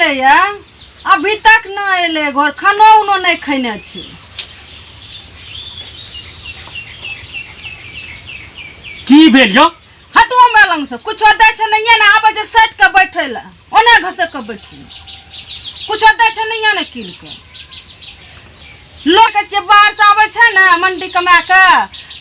गेलैया, अभी तक नहि एलै घर, खानो उनो नहि खैने छै। की भेल यौ? हटू हमरा लगसँ, कुछो दै छै नहिये ने, आबै छै सटि कऽ बैठै लए, ओना घसकि कऽ बैठू, कुछो दै छै नहिये ने कीन कऽ। लोक जे बाहरसँ आबै छै ने मंडी कमा कऽ,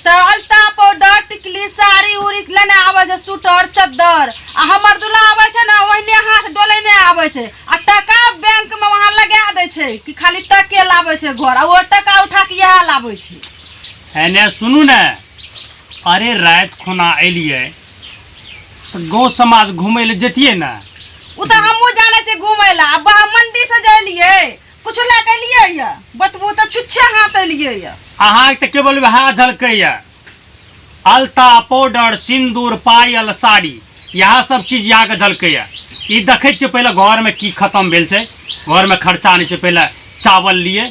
तऽ अलता पाउडर टिकली साड़ी उड़ी लेने आबै छै, स्वेटर चद्दर। आ हमर दूल्हा आबै छै ने, ओहिने हाथ डोलेने आबै छै आ टका बैंकमे वहाँ लगा दै छै कि खाली टके लाबै छै घर, आ ओ टका उठा कऽ इएह लाबै छै। एने सुनू ने, अरे राति खुना एलियै तऽ गाँव समाज घुमै लए जैतियै ने। ओ तऽ हमहूँ जानै छियै घुमै लए। आ मंडी से जे एलियै, कुछ लए कऽ एलियै यऽ? बतबू तऽ छुच्छे हाथ एलियै यऽ। अहाँके तऽ केवल वएह झलकैया, अलता पाउडर सिन्दूर पायल साड़ी, इएह सब चीज अहाँके झलकैया। ई देखै छियै पहिले घरमे की खतम भेल छै, घरमे खर्चा नहि छै, पहिले चावल लिए।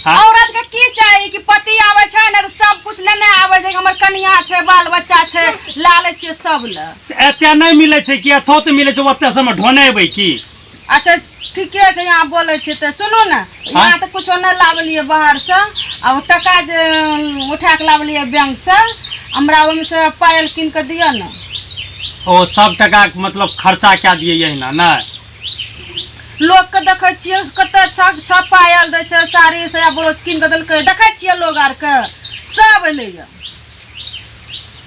हाँ? औरत के की चाही कि पति आबै छै ने तऽ सब कुछ लेने आबै छै, हमर कनिया छै, बाल बच्चा छै, ला लै छियै सब लए। तऽ एते नहि मिलै छै कि एतौ तऽ मिलै छै, ओते सबमे ढोने एबै की? अच्छा ठीके छै, यहाँ बोलै छियै तऽ सुनू ने, यहाँ तऽ कुछो नहि लाबलियै बाहरसँ, आ ओ टका जे उठा कऽ लाबलियै बैंकसँ, हमरा ओहिमे से पायल कीन कऽ दिअ ने। ओ सब टका मतलब खर्चा कए दियै यहिना नहि? लोकके देखै छियै कते अच्छा अच्छा पायल दै छै, साड़ी साया ब्लाउज कीन कऽ देलकै, देखै छियै लोग आरके सब एलैया।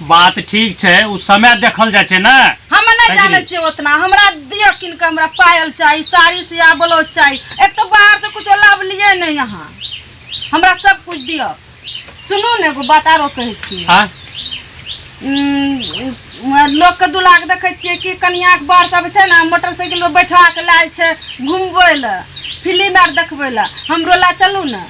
बात ठीक छै, ओ समय देखल जाइ छै ने। हम नहि जानै छियै ओतना, हमरा दिअ कीन कऽ, हमरा पायल चाही, साड़ी साया ब्लाउज चाही। एक तऽ बाहरसँ कुछो लाबलियै नहि यहाँ, हमरा सब कुछ दिअ। सुनू ने, एगो बात आरो कहै छी। आँय? लोकके दुल्हाके देखै छियै कि कनियाके बाहर सब छै ने, मोटरसाइकिल पर बैठा के लए जाइ छै घुमबै लए, फिल्म आर देखबै लए, हमरो लए चलू ने।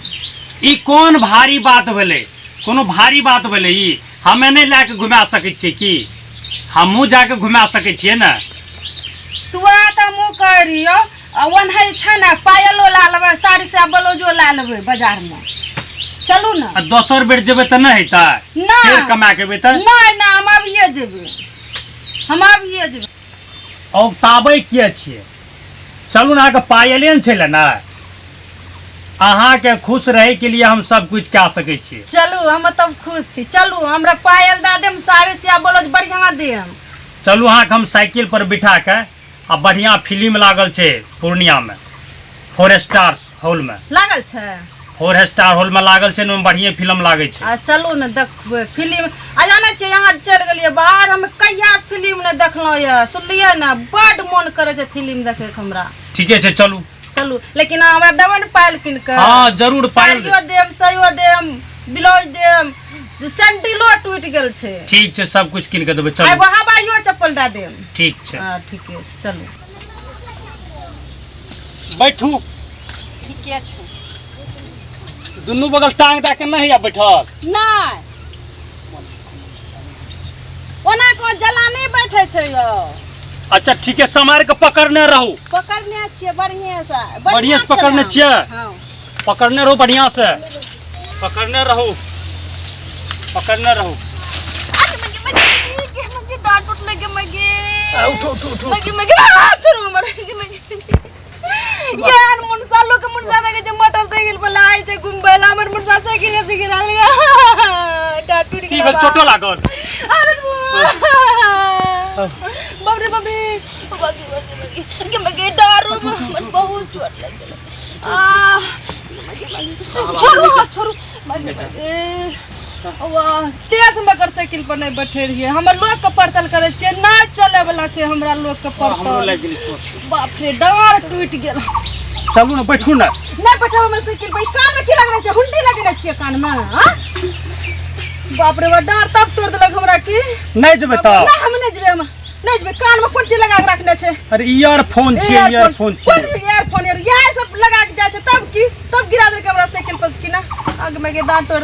ई कोन भारी बात भेलै? कोनो भारी बात भेलै ई? हमे नहि लए कऽ घुमा सकै छियै की? हमहूँ जाके घुमा सकै छियै ने। तऽ वएह तऽ हमहूँ कहै रहियौ, आ ओनाहि छै ने, पायलो लए लेबै, साड़ी साया ब्लाउजो लए लेबै बाजारमे, चलू ने। आ दोसर बेर जेबै तऽ नहि हेतै? नहि। फेर कमा के एबै तऽ? नहि नहि, हम अभिये जेबै, हम अभिये जेबै। औगताबै किए छियै? चलू ने, अहाँके पायले ने छै लेनाइ। अहाँके खुश रहैके लिए हम सब कुछ कए सकै छियै। चलू, हम तब खुश छी, चलू, हमरा पायल दए देम, साड़ी साया ब्लाउज बढ़िआँ देम। चलू, अहाँके हम साइकिल पर बिठा के आ बढ़िआँ फिल्म लागल छै पूर्णियामे, फोर स्टार हॉलमे। लागल छै? फोर स्टार हॉलमे लागल छै ने, ओहिमे बढ़िएँ फिल्म लागै छै। आ चलू ने देखबै फिल्म। आ जानै छियै, यहाँ चलि गेलियै बाहर, हम कहियासँ फिल्म नहि देखलहुँ यऽ, सुनलियै ने, बड्ड मोन करै छै फिल्म देखैके हमरा। ठीके छै, चलू। चलू, लेकिन अहाँ हमरा देबै ने पायल कीन कऽ? हँ जरूर, पायल। साड़ियो देम, सायो देम, ब्लाउज देम, सैंडिलो टूटि गेल छै। ठीक छै, सब कुछ कीन कऽ देबै, चलू। एगो हवाइयो चप्पल दए देम। ठीक छै। हँ ठीके छै, चलू। बैठू। ठीके छै। दुनू बगल टांग दए के नहि हैया बैठल? नहि, ओना को जलानी बैठे छै यौ। अच्छा ठीके, समार के पकड़ने रहू। पकड़ने छियै बढ़िएँ से। बढ़िएँ से पकड़ने छियै? हँ। पकड़ने रहू, बढ़िआँ से पकड़ने रहू, पकड़ने रहू। उठो उठो उठो। यार मुनसा, लोग के मुनसा देखे छै मोटरसाइकिल पर लाए छै घुमबै ला, हमर मुनसा साइकिल से गिरा लिया, डांट टूट की भेल? चोटो लागल? अरे बाप रे बाप रे, बागी बागी बागी गे मगे डारू, मन बहुत चोट लग गेल। आ छोड़ू छोड़ू, बागी बागी। वाह, तेज मोटरसाइकिल पर नहि बैठे रहियै, हमर लोक के पड़तल करै छियै, नहि चले वाला छै हमरा लोक के हमरो पड़तल। लागि गेलै चोट। बाप रे, डाँड़ टूटि गेल। चलू ने, बैठू ने। नहि बैठब हम साइकिल पर। ई कान में की लगने छै? हुंडी लगने छियै कान में? हाँ? बाप रे बाप, डाँड़ तब तोड़ देलक हमरा की। नहि जेबै तऽ? नहि, हम नहि जेबै, हम नहि जेबै। कान में कोन चीज लगा के रखने छै? अरे ईयरफोन छियै, ईयरफोन कोन छियै। ईयरफोन यार, इएह सब लगा के जाइ छै तब की, तब गिरा देलक हमरा साइकिल पर से की ना आग में के डाँड़ तोड़।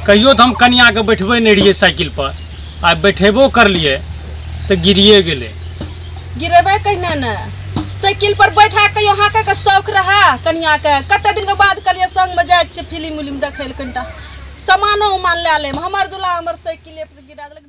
कहियो तऽ हम कनियाके बैठबै नहि रहियै साइकिल पर, आइ बैठेबो करलियै तऽ गिरिए गेलै। गिरेबै कहिना ने, साइकिल पर बैठा कहियो हाँके के शौक रहा कनिया के। कते दिन के बाद कहलियै संग में जाइ छियै फिल्म उलिम देखै लए, कनिटा सामानो उमान लए लेब, हमर दुल्हा हमर साइकिले पर से गिरा देलक।